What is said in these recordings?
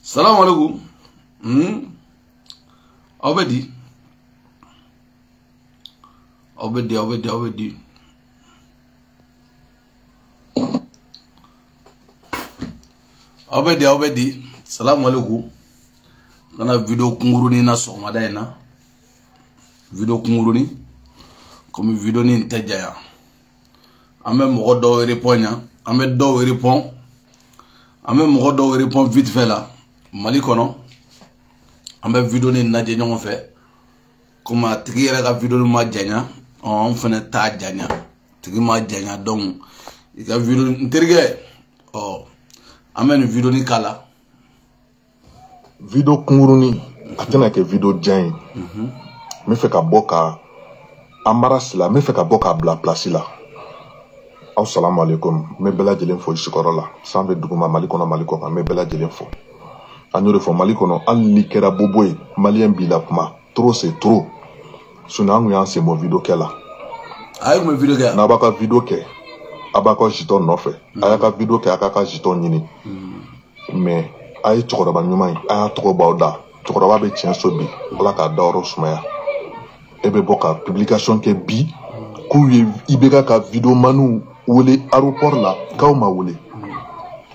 Salam alaikum. Aw bɛ di? Aw bɛ di, aw bɛ di, aw bɛ di. Aw bɛ di, aw bɛ di. Salam alaikum. Kana vidéo kunkurunin na sɔgɔmada in na. Vidéo kunkurunin. Komi vidéo nin tɛ janya. An bɛ mɔgɔ dɔw répond yan. An bɛ dɔw répond. An bɛ mɔgɔ dɔw répond vite fait la. Mali kɔnɔ. An bɛ vidéo nin lajɛ ɲɔgɔn fɛ. Komi a tigi yɛrɛ ka vidéo ma janya, anw fɛnɛ t'a janya. Tigi ma janya donc i ka vidéo n terikɛ, ɔ an bɛ nin vidéo nin k'a la. Vidéo kunkurunin a tɛna kɛ vidéo jan ye. N bɛ fɛ ka bɔ ka Amara Sila, n bɛ fɛ ka bɔ k'a bila place la. Aw salamu alaikum, n bɛ bɛɛ lajɛlen fo i sigiyɔrɔ la, sanfɛ duguma, Mali kɔnɔ, Mali kɔ kan, n bɛ bɛɛ lajɛlen fo. An y'o de fɔ Mali kɔnɔ, hali n'i kɛra bobo ye, maliyɛn b'i la kuma. Trop c'est trop. Sinon an kun y'an sen bɔ vidéo kɛ la. A ye kun bɛ vidéo kɛ. N'a b'a ka vidéo kɛ, a b'a ka jeton nɔfɛ. A y'a ka vidéo kɛ, a k'a ka jeton ɲini. Mais a ye cɛkɔrɔba ɲuman ye, a y'a tɔgɔ b'aw da. Cɛkɔrɔba bɛ tiɲɛ so bi, Ala k'a dayɔrɔ sumaya. E bɛ bɔ ka publication kɛ bi, k'u ye IBK ka vidéomaniw wele aéroport la, k'aw ma wele.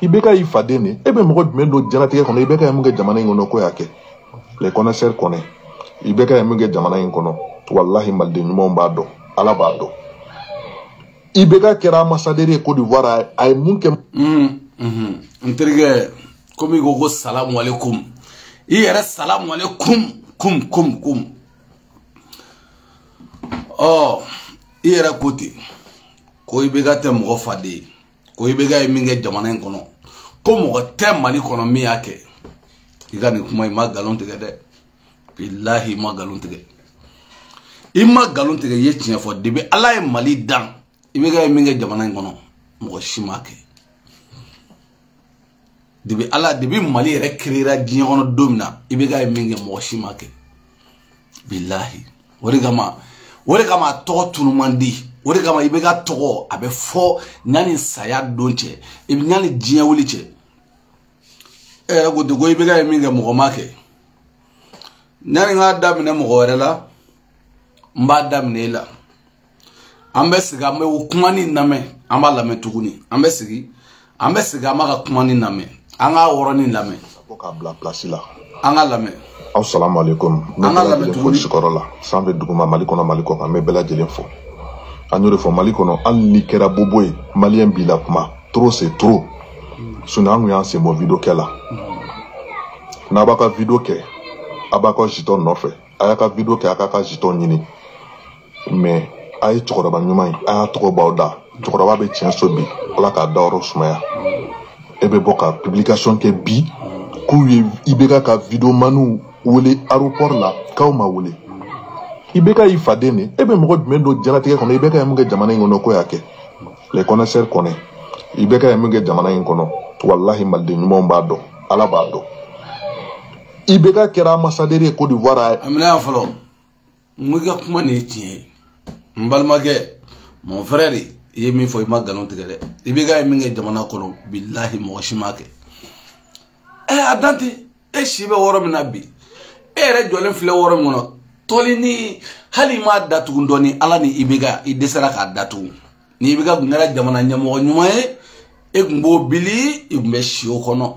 IBK y'i faden de. E bɛ mɔgɔ jumɛn don diɲɛlatigɛ kɔnɔ, IBK ye mun kɛ jamana in kɔnɔ k'o y'a kɛ? Les connaisseurs connaissent. IBK ye mun kɛ jamana in kɔnɔ, walahi maliden ɲumanw b'a dɔn, Ala b'a dɔn. IBK kɛra ambassadeur ye Côte d'Ivoire, a ye mun kɛ? N terikɛ, komi i ko ko salamu alaikum, i yɛrɛ salamu alaikum kum kum kum. Ɔ i yɛrɛ ko ten ko IBK tɛ mɔgɔ faden ye, ko IBK ye min kɛ jamana in kɔnɔ, ko mɔgɔ tɛ Mali kɔnɔ min y'a kɛ. I ka nin kuma i ma nkalon tigɛ dɛ, bilahi i ma nkalon tigɛ, i ma nkalon tigɛ, i ye tiɲɛ fɔ. Depuis Ala ye Mali dan, IBK ye min kɛ jamana in kɔnɔ, mɔgɔ si m'a kɛ. Depuis Ala, depuis Mali yɛrɛ créera diɲɛ kɔnɔ don min na, IBK ye min kɛ, mɔgɔ si m'a kɛ. Bilahi. O de kama a tɔgɔ tunu man di. O de kama IBK tɔgɔ a bɛ fɔ yanni saya don cɛ, i bɛ yanni diɲɛ wuli cɛ. E yɛrɛ ko ten ko IBK ye min kɛ, mɔgɔ m'a kɛ. Yanni n k'a daminɛ mɔgɔ wɛrɛ la, n b'a daminɛ e la. An bɛ sigi, an bɛ o kuma nin lamɛn, an b'a lamɛn tuguni. An bɛ sigi, an bɛ sigi, an b'a ka kuma nin lamɛn. An k'a yɔrɔnin lamɛn. Bɔ k'a bila place la. An k'a lamɛn. Aw salamu alaikum, n bɛ An k'a bɛɛ lamɛn lajɛlen fo i tuguni. sigiyɔrɔ la, sanfɛ duguma, Mali kɔnɔ, Mali kɔ kan, n bɛ bɛɛ lajɛlen fo. An y'o de fɔ Mali kɔnɔ, hali n'i kɛra bobo ye, maliyɛn b'i la kuma. Trop c'est trop. Sinon an kun y'an sen bɔ vidéo kɛ la. N'a b'a ka vidéo kɛ, a b'a ka jeton nɔfɛ. A y'a ka vidéo kɛ, a k'a ka jeton ɲini. Mais a ye cɛkɔrɔba ɲuman ye, a y'a tɔgɔ b'aw da. Cɛkɔrɔba bɛ tiɲɛ so bi, Ala k'a dayɔrɔ sumaya. E bɛ bɔ ka publication kɛ bi, k'u ye IBK ka vidéomaniw wele aéroport la, k'aw ma wele. IBK y'i faden de. E bɛ mɔgɔ jumɛn don diɲɛlatigɛ kɔnɔ, IBK ye mun kɛ jamana in kɔnɔ k'o y'a kɛ? Les connaisseurs connaissent. IBK ye mun kɛ jamana in kɔnɔ, walahi maliden ɲumanw b'a dɔn, Ala b'a dɔn. IBK kɛra ambassadeur ye Côte d'Ivoire. A minɛ yan fɔlɔ. N ko i ka kuma nin ye tiɲɛ ye. N balimakɛ, mon frère, i ye min fɔ i ma nkalon tigɛ dɛ. IBK ye min kɛ jamana kɔnɔ, bilahi mɔgɔ si m'a kɛ. Ɛ a dan tɛ, e si bɛ yɔrɔ min na bi, e yɛrɛ jɔlen filɛ yɔrɔ min kɔnɔ, tɔli ni hali i m'a datugu dɔɔni, Ala ni IBK i dɛsɛra k'a datugu. Ni IBK tun kɛra jamana ɲɛmɔgɔ ɲuman ye, e tun b'o bili, i tun bɛ si o kɔnɔ.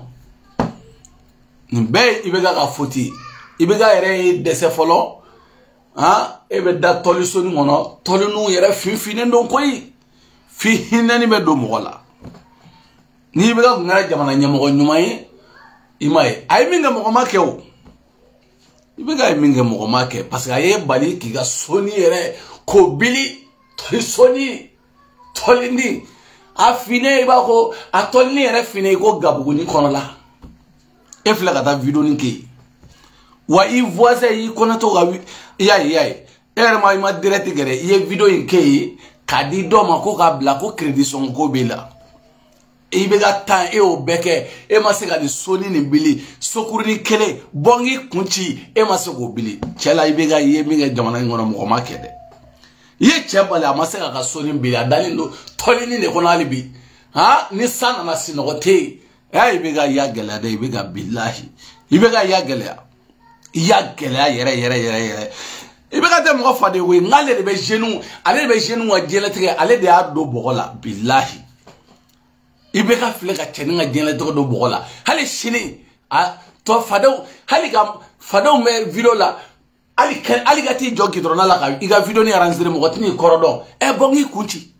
Nin bɛɛ ye IBK ka faute ye. IBK yɛrɛ ye dɛsɛ fɔlɔ. Han, e bɛ da tɔlisoni kɔnɔ, tɔliniw yɛrɛ finfinnen don koyi, fi hinɛni bɛ don mɔgɔ la. Ni IBK tun kɛra jamana ɲɛmɔgɔ ɲuman ye, i m'a ye, a ye min kɛ mɔgɔ ma kɛ o. IBK ye min kɛ mɔgɔ ma kɛ, parce que a ye bali k'i ka soni yɛrɛ k'o bili, tɔlisoni, tɔlini a finnen, i b'a ko a tɔlini yɛrɛ finnen i ko gabuguni kɔnɔla. E filɛ ka taa vidéo nin kɛ yen. Wa i voisin y'i kɔnɔtɔ ka i y'a ye, i y'a ye, e yɛrɛ ma, i ma direct kɛ dɛ, i ye vidéo in kɛ yen k'a di dɔ ma ko k'a bila ko crédit sɔngɔ ko b'e la. I bɛ ka tan, e y'o bɛɛ kɛ, e ma se ka nin soni nin bili, sokurunin kelen bɔ n k'i kun ci, e ma se k'o bili. Cɛ la, i bɛ ka i ye min kɛ jamana in kɔnɔ, mɔgɔ ma kɛ dɛ. I ye cɛ bali, a ma se k'a ka soni bili, a dalen don tɔlinin de kɔnɔ hali bi. Han, ni san nana, sinɔgɔ tɛ yen. I bɛ ka ya gɛlɛya dɛ, i bɛ ka bilahi, i bɛ ka ya gɛlɛya, i ya gɛlɛya yɛrɛ yɛrɛ yɛrɛ yɛrɛ. I bɛ ka tɛ mɔgɔ fa de koyi, n'ale de bɛ jeunes, ale de bɛ jeunes ka diɲɛlatigɛ, ale de y'a don bɔgɔ la bilahi. I bɛ ka filɛ ka cɛnin ka diɲɛlatigɛ don bɔgɔ la. Hali sini a tɔ fadenw, hali ka fadenw bɛ vidéo la, hali ka t'i jɔ gidɔrɔn la ka i ka vidéo ni enregistré, mɔgɔ tɛn'i kɔrɔ dɔn. Ɛ bɔ n k'i kun ci.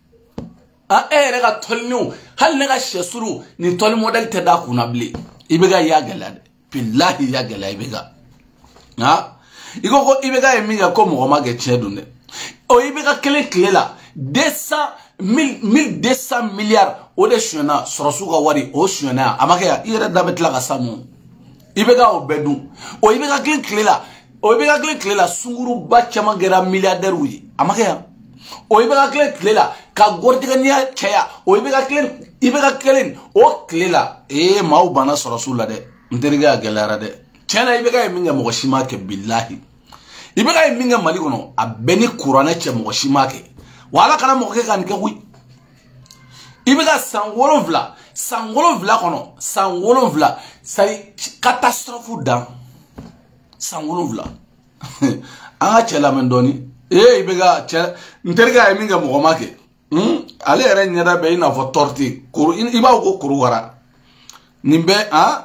Ah, e yɛrɛ ka tɔliniw, hali ne ka sɛsuru nin tɔli modèle tɛ da kunna bilen. I bɛ ka ya gɛlɛya dɛ, bilahi ya gɛlɛya i bɛ ka. Ah, i ko ko i bɛ ka ye min kɛ ko mɔgɔ ma kɛ tiɲɛ don dɛ. O i bɛ ka kelen tile la 1200 milliards o de sonyɛna sɔrɔsiw ka wari, o sonyɛna a ma kɛ yan, i yɛrɛ da bɛ tila ka sa mun. I bɛ ka o bɛɛ dun. O i bɛ ka kelen tile la, o i bɛ ka kelen tile la sunguruba caman kɛra milliardaires ye, a ma kɛ yan. O i bɛ ka kelen tile la ka gɔrɔtigɛniya caya, o i bɛ ka kelen, i bɛ ka kelen o tile la. Ee maaw banna sɔrɔsiw la dɛ, n terikɛ a gɛlɛyara dɛ. Tiɲɛ na i bɛ ka ye min kɛ mɔgɔ si ma kɛ bilahi. I bɛ ka ye min kɛ Mali kɔnɔ a bɛɛ ni kuranɛ cɛ, mɔgɔ si ma kɛ. Wa Ala kana mɔgɔ kɛ ka nin kɛ koyi. I bɛ ka san 7, san 7 kɔnɔ, san 7, c'est catastrophe dan. San 7. An ka cɛ lamɛn dɔɔni. Ee i bɛ ka cɛ, n terikɛ a ye min kɛ mɔgɔ ma kɛ. Ale yɛrɛ ɲɛda bɛ i n'a fɔ tɔrɔti kuru, i b'a fɔ ko kurukara. Nin bɛɛ han,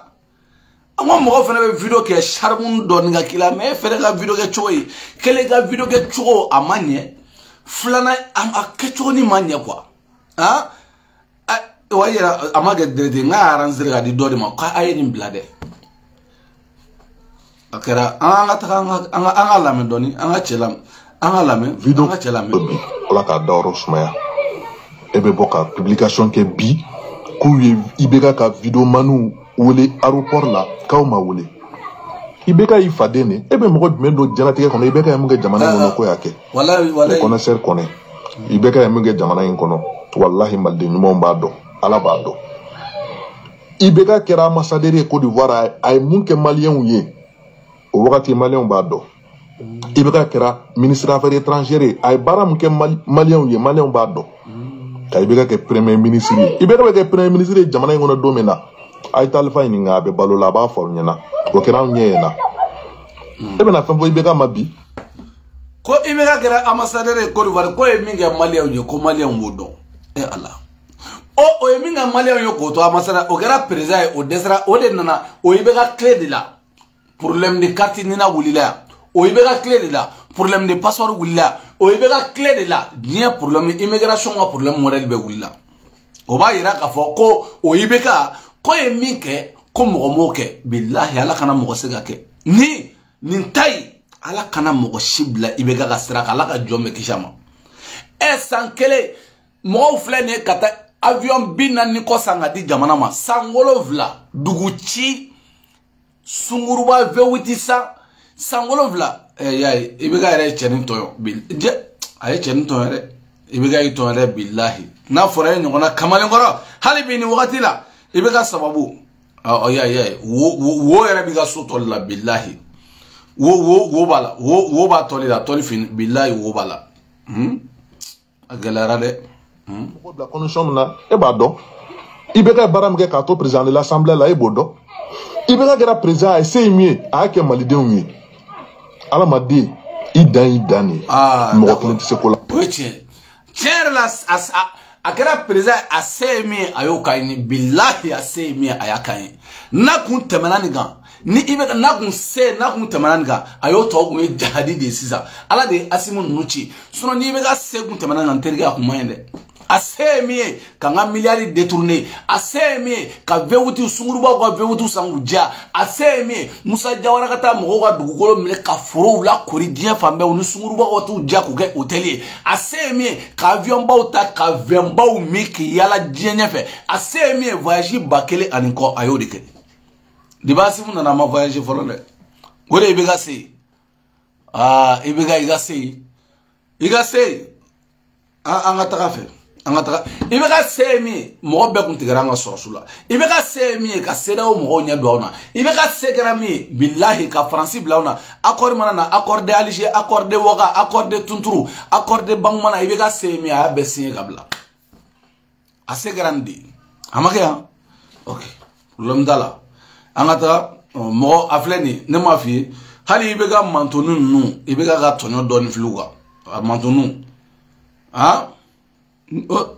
an ka mɔgɔ fana bɛ vidéo kɛ charme dɔɔni ka k'i la, mais e fɛnɛ ka vidéo kɛ cogo ye kelen ka vidéo kɛ cogo a ma ɲɛ, filanan a kɛcogo ni ma ɲɛ quoi. Han, wa yɛrɛ a ma kɛ direct, n k'a arranger ka di dɔ de ma k'a ye nin bila dɛ. A kɛra an ka taga an ka lamɛn dɔɔni, an ka cɛ lamɛn, an ka lamɛn, an ka cɛ lamɛn. Bi Ala k'a dayɔrɔ sumaya. E bɛ bɔ ka publication kɛ bi k'u ye IBK ka videomaniw wele aéroport la, k'aw ma wele. IBK y'i faden de, e bɛ mɔgɔ jumɛn don diɲɛlatigɛ kɔnɔ IBK ye mun kɛ jamana in kɔnɔ ko y'a kɛ? Walayi walayi. Les connaisseurs connaissent. IBK ye mun kɛ jamana in kɔnɔ, walahi maliden ɲumanw b'a dɔn, Ala b'a dɔn. IBK kɛra ambassadeur ye Côte d'Ivoire, a ye mun kɛ maliyɛnw ye o wagati maliyɛnw b'a dɔn. IBK kɛra ministre affaires étrangères ye, a ye baara mun kɛ maliyɛnw ye, maliyɛnw b'a dɔn. Ka IBK kɛ premier ministre ye, IBK bɛ kɛ premier ministre ye jamana in kɔnɔ don min na, a ye Talifa ɲininka, a bɛ balo la, a b'a fɔ aw ɲɛna, o kɛra anw ɲɛ ɲɛna. E bɛna fɛn fɔ IBK ma bi? Ko IBK kɛra ambassadeur ye Côte d'Ivoire, ko ye min kɛ maliyɛnw ye, ko maliyɛnw b'o dɔn. E Ala. O ye min kɛ maliyɛnw ye k'o to ambassadeur, o kɛra président ye, o dɛsɛra, o de nana, o IBK clé de la. Problème de carte nina wulila yan, o IBK clé de la. Problème de passeport wulila yan, o IBK clé de la. Diɲɛ problème immigration ka problème modèle bɛɛ wulila. O b'a yira k'a fɔ ko o IBK ko ye min kɛ ko mɔgɔ m'o kɛ, bilahi Ala kana mɔgɔ se ka kɛ. Ni nin ta ye, Ala kana mɔgɔ si bila IBK ka sira kan, Ala ka jɔn bɛ kisi a ma. Ɛ san kelen mɔgɔw filɛ nin ye ka taa avion 40 kɔ san ka di jamana ma, san 7 dugu ci sunguruba V8 san, san 7. Ɛ y'a ye IBK yɛrɛ ye cɛnin tɔɲɔ bi, jɛ a ye cɛnin tɔɲɔ dɛ, IBK y'i tɔɲɔ dɛ bilahi. N'a fɔra e ɲɔgɔnna kamalenkɔrɔ hali bi nin wagati la IBK sababu, ɔ y'a ye wo yɛrɛ b'i ka so tɔli la bilahi, wo b'a la, wo b'a tɔli la, tɔli fini bilahi wo b'a la. A gɛlɛyara dɛ. Mɔgɔ bila condition min na, e b'a dɔn. IBK ye baara min kɛ k'a to président de l'assemblée la, e b'o dɔn. IBK kɛra président, a ye se ye min ye, a y'a kɛ malidenw ye. Adamaden, i dan y'i dan de ye. Mɔgɔ kelen tɛ se ko la. O ye tiɲɛ. Tiɲɛ yɛrɛ la, a kɛra président, a se ye min ye, a y'o k'an ye. Bilahi a se ye min ye, a y'a k'an ye. N'a kun tɛmɛna nin kan, ni IBK n'a kun se, n'a kun tɛmɛna nin kan, a y'o tɔ kun ye jahadi de ye sisan. Ala de ye Asimu ninnu ci. Sinon ni IBK se kun tɛmɛna nin kan, n terikɛ a kun man ɲi dɛ. A se ye min ye ka n ka miliyari détourné, a se ye min ye ka V8 sungurubaw ka V8 san k'u diya, a se ye min ye Musa Jawara ka taa mɔgɔw ka dugukolo minɛ ka forow lakori diɲɛ fan bɛɛ, u ni sungurubaw ka t'u diya k'u kɛ hôtel ye, a se ye min ye ka avion baw ta ka vin baw min k'i yala diɲɛ ɲɛfɛ, a se ye min ye voyage 1000 ani kɔ, a y'o de kɛ. Depuis Asimu nana a ma voyage fɔlɔ dɛ. O de IBK se ye. Aa IBK i ka se yen, i ka se yen, an ka taga fɛ. An ka taga. IBK se ye min ye, mɔgɔ bɛɛ kun tigɛra an ka sɔrɔsiw la. IBK se ye min ye ka CEDEAO mɔgɔw ɲɛ don aw na. IBK se kɛra min ye bilahi ka Faransi bila aw na. Accord mana na, accord de Alger, accord de Ouaga, accord de Tunturu, accord de Bangumana, IBK se ye min ye a y'a bɛɛ signé ka bila. A se kɛra nin de ye. A ma kɛ yan? Ok. Problème t'a la. An ka taga mɔgɔ a filɛ nin ne m'a f'i ye hali i bɛ ka mantonu ninnu i bɛ ka tɔɲɔ dɔɔni fili u kan a mantonu han a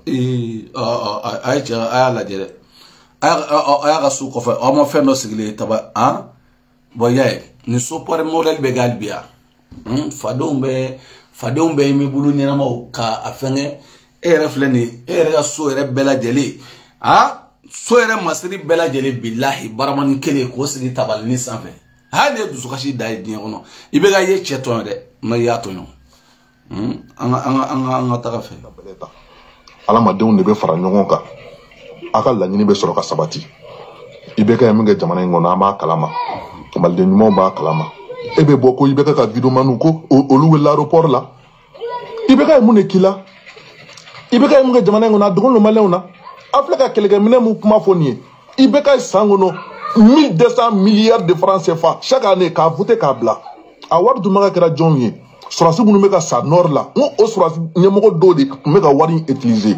ye cɛ a y'a lajɛ dɛ a y'a ka so kɔfɛ aw ma fɛn dɔ sigilen taba han bon y'a ye nin so pɔri modèle bɛ kɛ hali bi yan fadenw bɛ immeuble ɲɛnamaw ka a fɛngɛ e yɛrɛ filɛ nin ye e yɛrɛ ka so yɛrɛ bɛɛ lajɛlen han so yɛrɛ masiri bɛɛ lajɛlen bilahi baramani kelen k'o sigi tabalinin sanfɛ hali ne ye dusukasi da ye diɲɛ kɔnɔ i bɛ ka ye cɛ tɔɲɔ dɛ n'o y'a tɔɲɔ an ka taga fɛ. Adamadenw de bɛ fara ɲɔgɔn kan a ka laɲini bɛ sɔrɔ ka sabati i bɛ ka min kɛ jamana in kɔnɔ an b'a kalama maliden ɲumanw b'a kalama e bɛ bɔ ko i bɛ ka videomaniw ko olu wele aéroport la i bɛ ka mun de k'i la i bɛ ka mun kɛ jamana in kɔnɔ a dogolen don maliyɛnw na a filɛ ka kɛlɛkɛminɛn mun kuma fɔ nin ye i bɛ ka san kɔnɔ 1200 milliards de francs CFA chaque année k'a voté k'a bila a wari dun ma ka kɛra jɔnw ye sɔrɔdasi minnu bɛ ka sa nord la n ko o sɔrɔdasi ɲɛmɔgɔ dɔw de tun bɛ ka wari in utiliser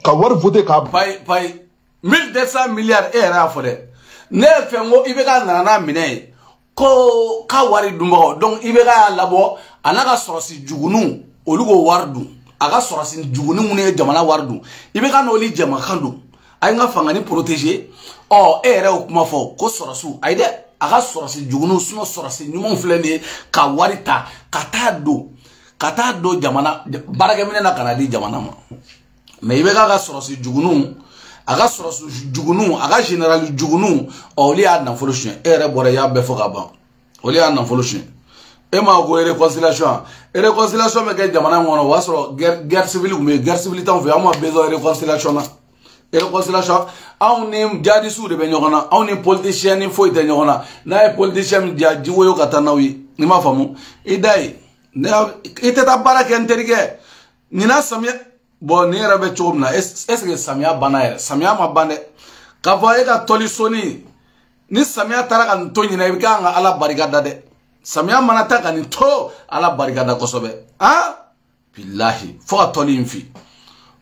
ka wari voté k'a payi payi 1200 milliards e yɛrɛ y'a fɔ dɛ ne ye fɛn ko i bɛ ka nana n'a minɛ ye ko k'a wari dunbagaw donc i bɛ ka y'a labɔ a n'a ka sɔrɔdasi juguninw olu k'o wari dun a ka sɔrɔdasi jugunin minnu ye jamana wari dun i bɛ ka n'olu jamakan don a ye n ka fangani protéger ɔ e yɛrɛ y'o kuma fɔ ko sɔrɔdasiw ayi dɛ a ka sɔrɔdasi juguninw sinon sɔrɔdasi ɲumanw filɛ nin ye ka wari ta ka taa don jamana baarakɛminɛn na ka na di jamana ma mais i bɛ k'a ka sɔrɔdasi juguninw a ka sɔrɔdasi juguninw a ka général juguninw ɔ olu y'a nafolo suɲɛ e yɛrɛ bɔra i y'a bɛɛ fɔ ka ban olu y'a nafolo suɲɛ e ma ko réconciliation réconciliation bɛ kɛ jamana in kɔnɔ o y'a sɔrɔ guerre civile tun bɛ yen guerre civile t'anw fɛ anw ma besoin réconciliation na réconciliation anw ni jadisiw de bɛ ɲɔgɔn na anw ni politicien ni foyi tɛ ɲɔgɔn na n'a ye politicien min diya jiwoyo ka taa n'aw ye n'i m'a faamu i da ye i tɛ taa baara kɛ n terikɛ ɲinan samiya bon nin yɛrɛ bɛ cogo min na est ce que samiya banna yɛrɛ samiya ma ban dɛ k'a fɔ e ka tɔli soni ni samiya taara ka nin to ɲinɛ i bɛ kan ka ala barika da dɛ samiya mana taa ka nin to ala barika da kosɛbɛ han bilahi fo ka tɔli in fi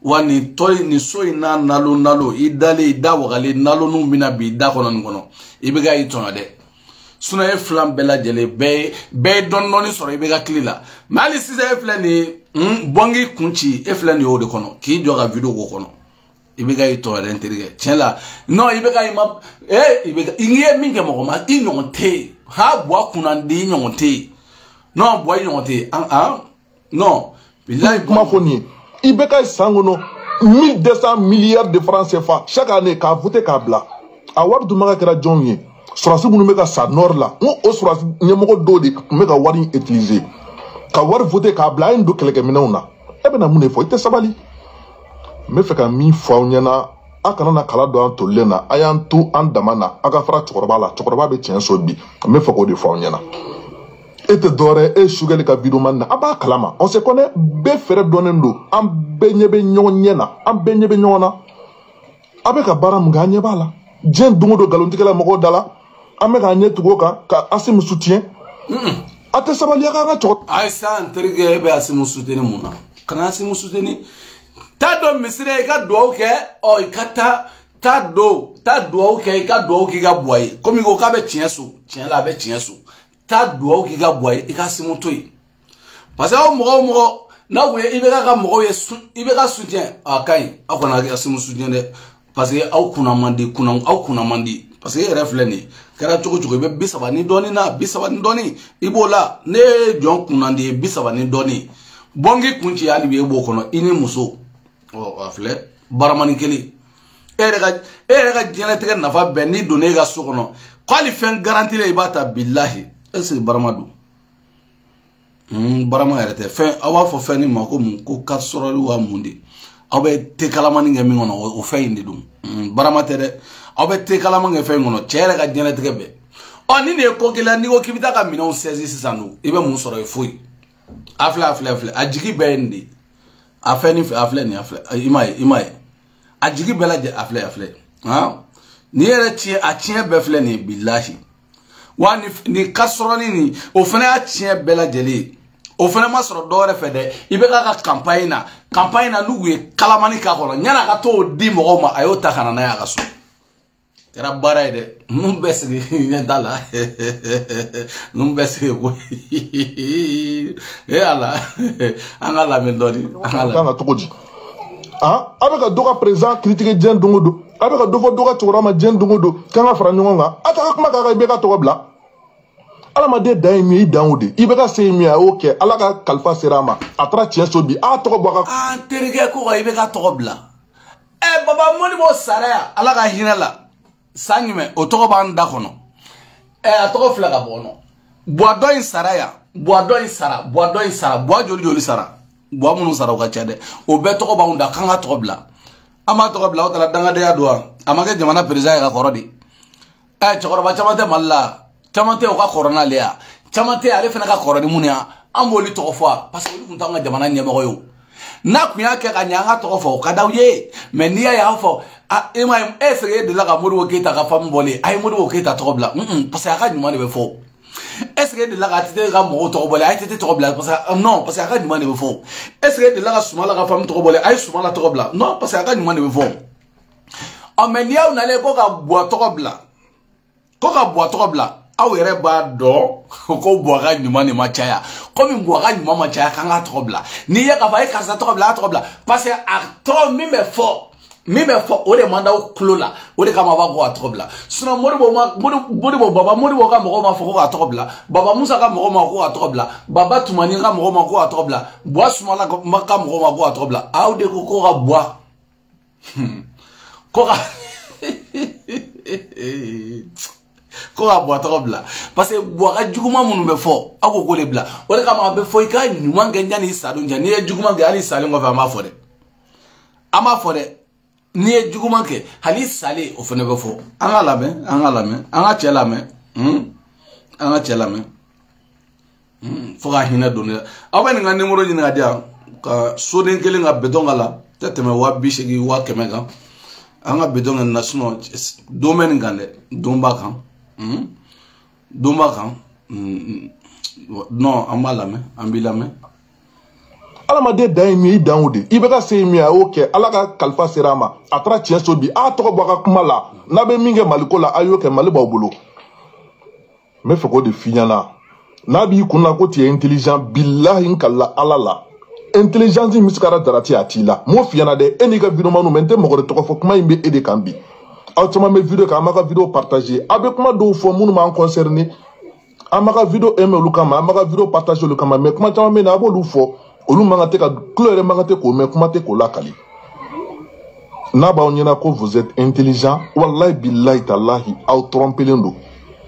wa nin tɔli nin so in n'a nalo nalo i dalen i da wagalen naloniw bɛna bi i da kɔnɔ nin kɔnɔ i bɛ ka i tɔɲɔ dɛ sinon e filan bɛɛ lajɛlen bɛɛ ye dɔɔni dɔɔni sɔrɔ i bɛ ka tile la mais hali sisan e filɛ nin ye bɔnki kun ci e filɛ nin ye o de kɔnɔ k'i jɔ ka video k'o kɔnɔ i bɛ ka i tɔɲɔ dɛ n terikɛ tiɲɛ la non i bɛ ka i ma i bɛ i ye min kɛ mɔgɔ ma i ɲɔgɔn tɛ yen ha buwa kunnandi i ɲɔgɔn tɛ yen non buwa i ɲɔgɔn tɛ yen an non bilahi kuma fɔ nin ye i bɛ ka san kɔnɔ 1200 milliards de francs CFA chaque année k'a voté k'a bila a wari dun ma ka kɛra jɔnw ye sɔrɔdasi minnu bɛ ka sa nord la n ko o sɔrɔdasi ɲɛmɔgɔ dɔw de tun bɛ ka wari in utiliser ka wari voté k'a bila a ye nin don kɛlɛkɛminɛnw na e bɛna mun de fɔ i tɛ sabali n bɛ fɛ ka min fɔ aw ɲɛna a kana na kala don an tolilen na a y'an to an dama na a ka fara cɛkɔrɔba la cɛkɔrɔba bɛ tiɲɛ so bi n bɛ fɛ k'o de fɔ aw ɲɛna e tɛ dɔwɛrɛ e Sogɛli ka videoman na a b'a kalama on se connaît bɛɛ fɛɛrɛ dɔnnen don an bɛɛ ɲɛ bɛ ɲɔgɔn ɲɛ na an bɛɛ ɲɛ bɛ ɲɔgɔn na a bɛ ka baara mun kɛ an ɲɛ b'a la diɲɛ don o don nkalontigɛla mɔgɔw da la an bɛ k'an ɲɛ tugu o kan ka Asimu soutien a tɛ sabali a k'an ka cɛkɔrɔba. Ayi sa n terikɛ e bɛ Asimu soutenir mun na kana Asimu soutenir taa don misiri i ka duwawu kɛ ɔ i ka taa taa duwawu kɛ i ka duwawu k'i ka buwa ye komi ko k'a bɛ tiɲɛ so tiɲɛ la a bɛ tiɲɛ so taa duwawu k'i ka buwa ye i ka Asimu to yen parce que aw mɔgɔ o mɔgɔ n'aw kun ye i bɛ ka mɔgɔw ye i bɛ ka soutien a ka ɲi aw kana Asimu soutien dɛ parce que aw kunna man di aw kunna man di parce que e yɛrɛ filɛ nin ye kɛra cogo cogo i bɛ 30 ni dɔɔnin na 30 ni dɔɔnin i b'o la ne ye jɔn kunnandi ye 30 ni dɔɔnin bɔnki kun ci hali bi e b'o kɔnɔ i ni muso ɔ a filɛ baramani kelen e yɛrɛ ka diɲɛlatigɛ nafa bɛɛ n'i donna e ka so kɔnɔ k'ale fɛn garantilen i b'a ta bilahi est ce que barama don barama yɛrɛ tɛ fɛn aw b'a fɔ fɛn nin ma ko mun ko kasɔrɔli wa mun de aw bɛ te kalamani kɛ min kɔnɔ o fɛn in de don barama tɛ dɛ aw bɛ te kalaman kɛ fɛn in kɔnɔ cɛ yɛrɛ ka diɲɛlatigɛ bɛɛ ɔ ni nin ye ko kelen n'i ko k'i bɛ taa ka minɛnw saisi sisan dun i bɛ mun sɔrɔ yen foyi a filɛ a filɛ a filɛ a jigi bɛɛ ye nin de ye a fɛn nin a filɛ nin a filɛ i m'a ye i m'a ye a jigi bɛɛ lajɛ a filɛ a filɛ han nin yɛrɛ tiɲɛ a tiɲɛ bɛɛ filɛ nin ye bilahi wa nin kasɔrɔni nin o fana y'a tiɲɛ bɛɛ lajɛlen ye o fana ma sɔrɔ dɔwɛrɛ fɛ dɛ i bɛ k'a ka campagne na n'u ye kalamani k'a kɔnɔ yan'a ka t'o di mɔgɔw ma a y'o ta ka na n'a ye a ka so Kɛra baara ye dɛ. Ninnu bɛɛ sigi ɲɛ t'a la. Ninnu bɛɛ sigi ko e ala an ka lamɛn dɔɔni. An ka lamɛn. Kan ka cogo di? Ah, a bɛ ka dɔ ka président critiquer diɲɛ don o don. A bɛ ka dɔ fɔ dɔ ka cɛkɔrɔba ma diɲɛ don o don. K'an ka fara ɲɔgɔn kan. A t'a ka kuma k'a kan i bɛ ka tɔgɔ bila. Adamaden dan ye min ye, i dan o de. I bɛ ka se min ye, a y'o kɛ. Ala ka kalifa sera a ma. A taara tiɲɛ so bi. A tɔgɔ bɔ a ka. An terikɛ ko ka i bɛ ka tɔgɔ bila. Ɛ baba Modibo sara yan. Ala ka hinɛ la. San jumɛn o tɔgɔ b'an da kɔnɔ. Ɛ a tɔgɔ filɛ ka bɔ kɔnɔ. Buwa dɔ in sara yan. Buwa dɔ in sara. Buwa dɔ in sara. Buwa joli joli sara. Buwa minnu sara o ka ca dɛ. O bɛɛ tɔgɔ b'anw da k'an ka tɔgɔ bila. An b'a tɔgɔ bila o taara dangadenya don wa. A ma kɛ jamana président ye ka kɔrɔ de. Ɛ cɛkɔrɔba caman tɛ Mali la. Caman tɛ o ka kɔrɔ n'ale ya. Caman tɛ ale fana ka kɔrɔ ni mun ye. An b'olu tɔgɔ fɔ parce que olu tun t'anw ka jamana ɲɛmɔgɔ ye o. N'a kun y'a kɛ ka ɲɛ an ka tɔgɔ fɔ o ka d'aw ye. Mais n'i y'a ye an fɔ a e ma ye e est-ce que e delila ka Modibo Keyita ka faamu bɔlen a ye Modibo Keyita tɔgɔ bila parce que a ka ɲuman de bɛ fɔ. Est-ce que e delila ka ATT ka mɔgɔw tɔgɔ bɔlen a ye ATT tɔgɔ bila parce que non parce que a ka ɲuman de bɛ fɔ. Est-ce que e delila ka Sumala ka faamu tɔgɔ bɔlen a ye Sumala tɔgɔ bila non parce que a ka ɲuman de bɛ fɔ. Ɔ mais n'i y'aw nalen ko ka Buwa tɔgɔ bila ko ka Buwa tɔgɔ bila aw yɛrɛ b'a dɔn ko Buwa ka ɲuman de ma caya komi Buwa ka ɲuman ma caya k'an ka tɔgɔ bila n'i ye k'a fɔ a ye karisa tɔgɔ bila a tɔgɔ bila parce que a tɔgɔ min bɛ fɔ o de man d'aw tulo la o de kama a b'a ko k'a tɔgɔ bila sinon Modibo Baba Modibo ka mɔgɔw ma fɔ ko k'a tɔgɔ bila Baba Musa ka mɔgɔw ma ko k'a tɔgɔ bila Baba Tumani ka mɔgɔw ma ko k'a tɔgɔ bila Buwa Sumala ka mɔgɔw ma ko k'a tɔgɔ bila aw de ko ko ka Buwa ko ka ko ka Buwa tɔgɔ bila parce que Buwa ka juguman minnu bɛ fɔ aw ko k'o de bila o de kama a bɛ fɔ i ka ɲuman kɛ yanni i sadon cɛ n'i ye juguman kɛ hali salen kɔfɛ an b'a fɔ dɛ an b'a fɔ dɛ n'i ye juguman kɛ hali salen o fana bɛ fɔ an ka lamɛn an ka lamɛn an ka cɛ lamɛn an ka cɛ lamɛn fo ka hinɛ don ne la aw bɛ nin ka nimoro ɲini ka di yan ka soden kelen ka béton k'a la tɛ tɛmɛ 80,000 100,000 kan an ka béton kɛ nin na sinon don bɛ nin kan dɛ don b'a kan. Don b'a kan non an b'a lamɛn an b'i lamɛn. Adamaden dan ye min ye i dan o de. I bɛ ka se min ye a y'o kɛ. Ala ka kalifa sera a ma. A taara tiɲɛ so bi. A tɔgɔ bɔ a ka kuma la. N'a bɛ min kɛ Maliko la a y'o kɛ Mali b'aw bolo. N bɛ fɛ k'o de f'i ɲɛna. N'a b'i kun na ko tu es intelligent bilahi n kalila Ala la. Intelligence min bɛ se ka darati a t'i la. M'o f'i ɲɛna dɛ. E n'i ka vidéoman mɛ n tɛ mɔgɔ wɛrɛ tɔgɔ fɔ kuma in bɛ e de kan bi. Aw caman bɛ vidéo kɛ an b'a ka vidéo partager. A bɛ kuma dɔw fɔ minnu b'an concerner. An b'a ka vidéo aimer olu kama an b'a ka vidéo partager olu kama mais kuma caman bɛ yen nɔ a b'olu fɔ. Olu man kan tɛ ka tulo yɛrɛ man kan tɛ k'o mɛn kuma tɛ k'o lakali. N'a b'aw ɲɛna ko vous êtes intelligent walahi bilahi talahi aw trompelen don.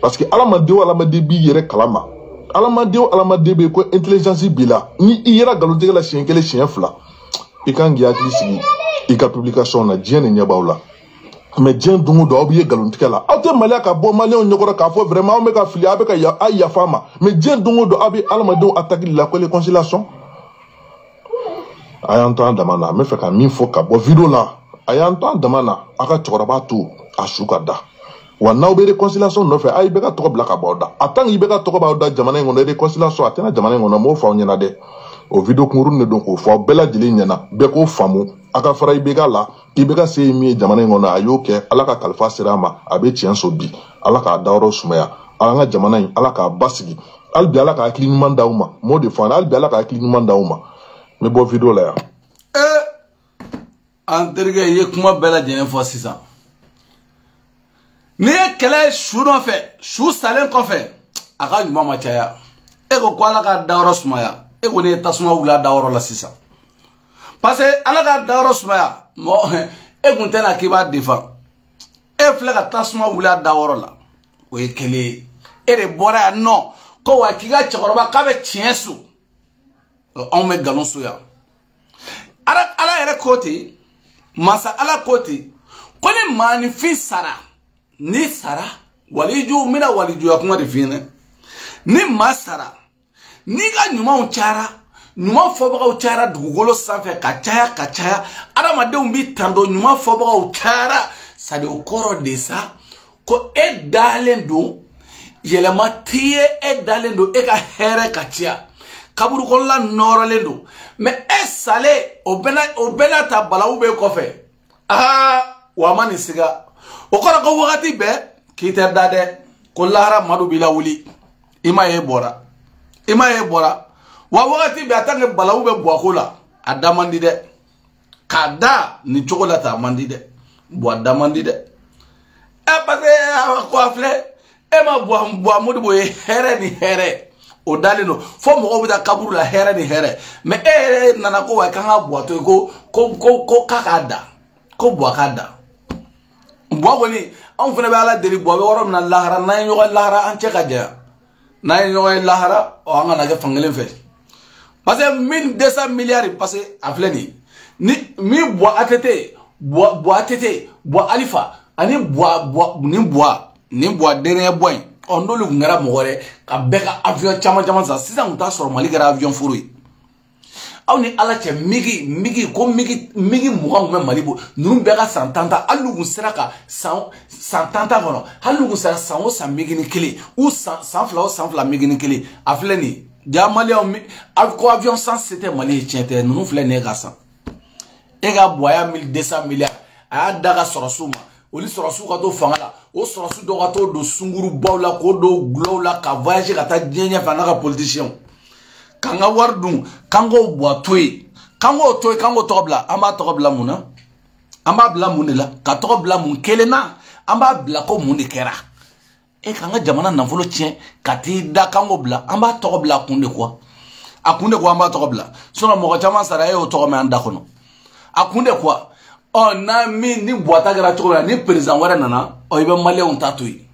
Parce que adamaden o adamaden b'i yɛrɛ kalama. Adamaden o adamaden bɛ yen ko intelligence b'i la. Ni i yera nkalontigɛ la siɲɛ kelen siɲɛ fila i kan k'i hakili sigi i ka publication na diɲɛ de ɲɛ b'aw la. Mais diɲɛ don o don aw bɛ ye nkalontigɛ la. Aw tɛ maloya ka bɔ maliyɛnw ɲɛkɔrɔ k'a fɔ vraiment aw bɛ ka fili aw bɛ ka a yafa ma. Mais diɲɛ don o don aw bɛ adamadenw attaquer la ko réconciliation. A y'an to an dama na n bɛ fɛ ka min fɔ ka bɔ vidéo la a y'an to an dama na a ka cɛkɔrɔba to a su ka da wa n'aw bɛ réconciliation nɔfɛ a ye bɛɛ ka tɔgɔ bila ka bɔ aw da a tant que i bɛ ka tɔgɔ b'aw da jamana in kɔnɔ réconciliation a tɛna jamana in kɔnɔ n b'o fɔ aw ɲɛna dɛ o vidéo kunkurunin de don k'o fɔ aw bɛɛ lajɛlen ɲɛna bɛɛ k'o faamu a ka fara IBK la IBK se ye min ye jamana in kɔnɔ a y'o kɛ Ala ka kalifa sera a ma a bɛ tiɲɛ so bi Ala k'a dayɔrɔ sumaya an ka jamana in Ala k'a basigi hali bi Ala ka hakili ɲuman d'aw ma n b'o de fɔ an hali bi Ala ka hakili ɲuman d'aw ma. N bɛ bɔ vidéo la yan. An terikɛ i ye kuma bɛɛ lajɛlen fɔ sisan. N'i ye kɛlɛ ye su nɔfɛ su salen kɔfɛ a ka ɲuman ma caya. E ko ko Ala ka dayɔrɔ sumaya e ko ne ye tasuma wuli a dayɔrɔ la sisan. Parce que Ala ka dayɔrɔ sumaya mɔgɔ e kun tɛ na k'i b'a defan. E filɛ ka tasuma wuli a dayɔrɔ la o ye kelen ye. E de bɔra yan nɔ ko wa k'i ka cɛkɔrɔba k'a bɛ tiɲɛ so. Anw bɛ nkalon so yan. Ala yɛrɛ ko ten masa Ala ko ten ko ni maaninfin sara n'i sara waliju n bɛna walijuya kuma de f'i ɲɛna ni maa sara n'i ka ɲumanw cayara ɲuman fɔbagaw cayara dugukolo sanfɛ ka caya ka caya adamadenw b'i tando ɲuman fɔbagaw cayara sadi o kɔrɔ de sa ko e dalen don yɛlɛma t'i ye e dalen don e ka hɛrɛ ka caya. Kaburu kɔnɔla nɔrɔlen don mais e salen o bɛɛ n'a ta balawu bɛ kɔfɛ aa wa a ma nin siga o kɔrɔ ko wagati bɛɛ k'i tɛ da dɛ ko lahara madu b'i lawuli i ma ye bɔra i ma ye bɔra wa wagati bɛɛ a tant que balawu bɛ Buwa ko la a da man di dɛ k'a da nin cogo la tan a man di dɛ Buwa da man di dɛ ɛ parce que ko a filɛ e ma Buwa Modibo ye hɛrɛ ni hɛrɛ o dalen don fo mɔgɔw bɛ taa kaburu la hɛrɛ ni hɛrɛ mais e yɛrɛ nana ko wa k'an ka Buwa to yen ko ko ko ko k'a k'a da ko Buwa k'a da Buwa kɔni anw fana bɛ Ala deli Buwa bɛ yɔrɔ min na lahara n'an ye ɲɔgɔn ye lahara an cɛ ka janya n'an ye ɲɔgɔn ye lahara ɔ an kana kɛ fankelen fɛ parce que 1200 milliards parce que a filɛ nin ye ni min Buwa ATT Buwa ATT Buwa Alifa ani Buwa nin Buwa dernier Buwa in ɔ n'olu tun kɛra mɔgɔ wɛrɛ ka bɛɛ ka avion caman caman san sisan tun t'a sɔrɔ Mali kɛra avion foro ye aw ni Ala cɛ migi ko migi 20 tun bɛ Mali bolo ninnu bɛɛ ka san 10 ta hali n'u kun sera ka san 10 ta kɔnɔ hali n'u kun sera san o san migi ni kelen ou san fila o san fila migi ni kelen a filɛ nin ye ja maliyɛnw ko avion san se tɛ Mali ye tiɲɛ tɛ ninnu filɛ nin ye ka san e ka Buwa 1200 milliards a y'a da ka sɔrɔsiw ma olu sɔrɔsiw ka to fanga la o sɔrɔsi dɔw ka t'o don sungurubaw la k'o don gulɔw la ka voyager ka taa diɲɛ ɲɛfɛ a n'a ka politiciens k'an ka wari dun k'an k'o Buwa to yen k'an k'o to yen k'an k'o tɔgɔ bila an b'a tɔgɔ bila mun na an b'a bila mun de la ka tɔgɔ bila mun kelen na an b'a bila ko mun de kɛra e k'an ka jamana nafolo tiɲɛ ka t'i da k'an k'o bila an b'a tɔgɔ bila a kun de quoi a kun de quoi an b'a tɔgɔ bila sinon mɔgɔ caman sara e y'o tɔgɔ mɛn an da kɔnɔ a kun de quoi ɔ n'a min ni Buwa ta kɛra cogo min na ni président wɛrɛ nana ɔ i bɛ maliyɛnw ta to yen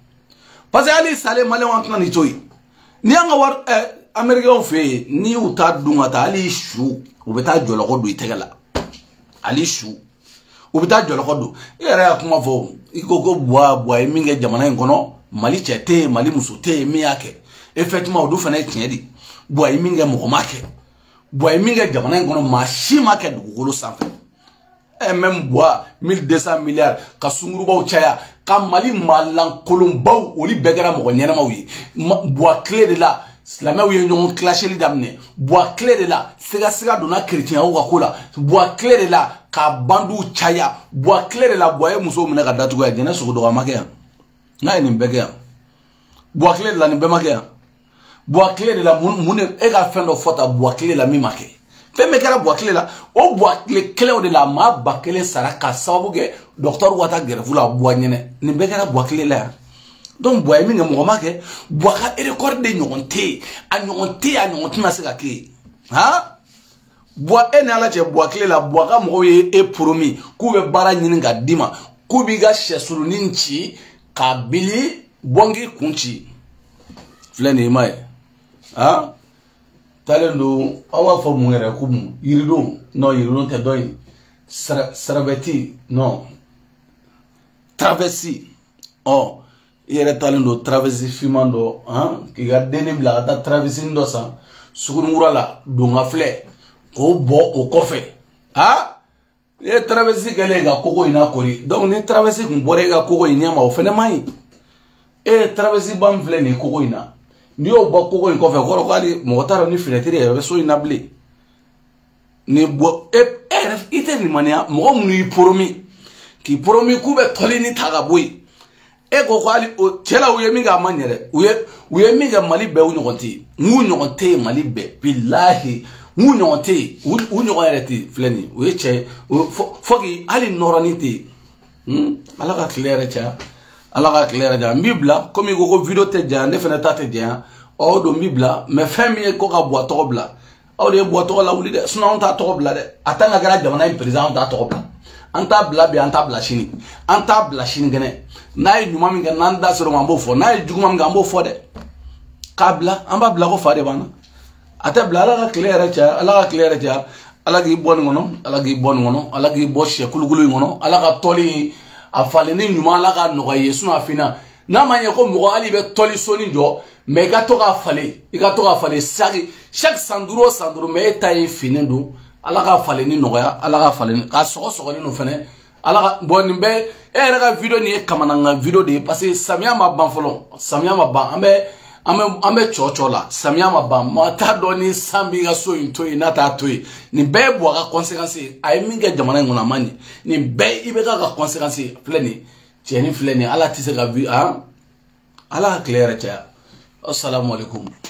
parce que hali salen maliyɛnw an tɛna nin to yen n'i y'an ka wari américains fɛ yen n'i y'u ta dun ka taa hali su u bɛ taa jɔlɔkɔ don i tɛgɛ la hali su u bɛ taa jɔlɔkɔ don i yɛrɛ y'a kuma fɔ i ko ko Buwa ye min kɛ jamana in kɔnɔ Mali cɛ tɛ yen Mali muso tɛ yen min y'a kɛ effectivement o dun fana ye tiɲɛ de Buwa ye min kɛ mɔgɔ ma kɛ Buwa ye min kɛ jamana in kɔnɔ maa si ma kɛ dugukolo sanfɛ même Buwa 1200 milliards ka sungurubaw caya ka Mali maalankolonbaw olu bɛɛ kɛra mɔgɔ ɲɛnamaw ye Buwa tile de la silamɛw ye ɲɔgɔn kilaseli daminɛ Buwa tile de la siga donna kerecɛnyaw ka ko la Buwa tile de la ka bandiw caya Buwa tile de la Buwa ye musow minɛ ka datugu yan jɛnɛ sogo dɔgɔ ma kɛ yan n'a ye nin bɛɛ kɛ yan Buwa tile de la nin bɛɛ ma kɛ yan Buwa tile de la mun de e ka fɛn dɔ fɔ ta Buwa tile la min ma kɛ fɛn bɛɛ kɛra Buwa tile la o Buwa tile kelenw de la maa 1000 sara ka sababu kɛ dɔgɔtɔrɔw ka taa gɛrɛfu la Buwa ɲɛnɛ nin bɛɛ kɛra Buwa tile la yan donc Buwa ye min kɛ mɔgɔ ma kɛ Buwa ka record de ɲɔgɔn tɛ yen a ɲɔgɔn tɛ yen a ɲɔgɔn tɛna se ka kɛ yen han Buwa e ni Ala cɛ Buwa tile la Buwa ka mɔgɔw ye e promis k'u bɛ baara ɲini ka d'i ma k'u b'i ka sɛsulunin ci k'a bili bɔnki kun ci filɛ nin ye i ma ye han taalen don aw b'a fɔ mun yɛrɛ ko mun yiridon non yiridon tɛ dɔ in sarabɛti non travesti ɔ i yɛrɛ taalen don travesti finman dɔ han k'i ka dennin bila ka taa travesti dɔ san sugunikura la don ka filɛ k'o bɔ o kɔfɛ han i ye travesti kɛlen ka koko in lakori donc ni travesti kun bɔra e ka koko in ɲɛma o fɛnɛ man ɲi e ye travesti ba min filɛ nin ye koko in na n'i y'o bɔ koko in kɔfɛ kɔrɔ ko hali mɔgɔ t'a dɔn ni finɛtiri yɛrɛ bɛ so in na bilen ni bɔ e yɛrɛ i tɛ limaniya mɔgɔ minnu y'i promis k'i promis k'u bɛ tɔli ni ta ka bɔ yen e ko ko hali o cɛ la u ye min kɛ a ma ɲɛ dɛ u ye min kɛ Mali bɛɛ u ɲɔgɔn tɛ yen n'u ɲɔgɔn tɛ yen Mali bɛɛ bilahi n'u ɲɔgɔn tɛ yen u ɲɔgɔn yɛrɛ tɛ yen filɛ nin ye o ye cɛ ye fo k'i hali nɔrɔnin tɛ yen Ala ka tile yɛrɛ caya Ala ka tile yɛrɛ caya n b'i bila komi i ko ko video tɛ janya ne fana ta tɛ janya ɔ o don n b'i bila mais fɛn min ye ko ka Buwa tɔgɔ bila aw de ye Buwa tɔgɔ lawuli dɛ sinon anw t'a tɔgɔ bila dɛ a tant que kɛra jamana in président anw t'a tɔgɔ bila an t'a bila bi an t'a bila sini an t'a bila sini kɛnɛ n'a ye ɲuman min kɛ n'an da sera o ma an b'o fɔ n'a ye juguman min kɛ an b'o fɔ dɛ k'a bila an b'a bila ko fa de b'an na a tɛ bila Ala ka tile yɛrɛ caya Ala ka tile yɛrɛ caya Ala k'i bɔ nin kɔnɔ Ala k'i bɔ nin kɔnɔ Ala k'i bɔ sɛ kulukulu in kɔnɔ Ala ka tɔli in a falenni ɲuman Ala k'a nɔgɔya i ye sinon a finna n'a ma ɲɛ ko mɔgɔ hali i bɛ tɔli soni jɔ mais i ka to k'a falen i ka to k'a falen chaque san 5 o san 5 mais e ta ye finnen don Ala ka falenni nɔgɔya Ala ka falenni k'a sɔgɔ sɔgɔlen don fɛnɛ Ala ka bon nin bɛɛ e yɛrɛ ka video nin ye kamanangan video de ye parce que samiya ma ban fɔlɔ samiya ma ban an bɛ An bɛ cɔ la, samiya ma ban, maa t'a dɔn ni san b'i ka so in to yen n'a t'a to yen. Nin bɛɛ ye Buwa ka conséquence ye. A ye min kɛ jamana in kɔnɔ, a ma ɲɛ. Nin bɛɛ ye IBK ka conséquence ye. Filɛ nin cɛnin filɛ nin ye, Ala tɛ se ka bi, han, Ala ka tile yɛrɛ caya. Assalamu alaikum.